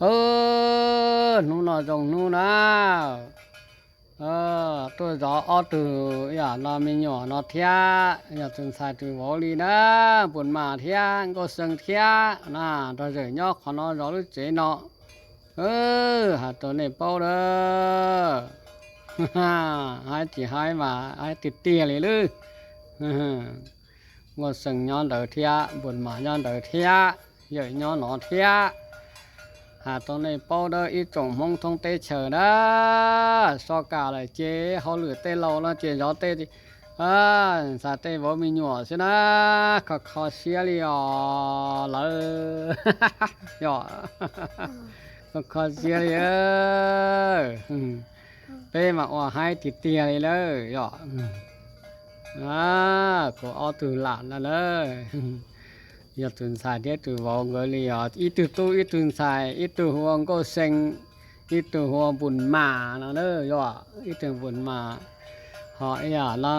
Hnub no zoo hnub na, tuaj zov ob tug yam no me nyuam no thiab, yog tus ntxhais tus vauv li na, Npus Mas thiab Nkauj Xeeb thiab na, nrog zawm nyob qhov no zov lub tsev no. Has rau nej paub da, haib tsis haib mas haib tiag tiag li lawm. Nkauj Xeeb nyob ntawd thiab, Npus Mas nyob ntawd thiab, yawm nyob no thiab. Has rau nej paub da ib tsoom Hmoob thoob teb chaws na, soj kam lawm ces hauj lwm tej laus no ces zov tej ntxhais tej vauv me nyuam xwb na, kho kho siab li os lawm. Yog, kho kho siab li. Peb mas ua haib tiag tiag li lawm yog. Kuv ob tug lam no na, yog tus ntxhais thiab tus vauv nkawd li os, ib tug tub ib tug ntxhais, ib tug hu ua Nkauj Xeeb, ib tug hu ua Npus Mas no na, yog ib tug Npus Mas, ho ib yam no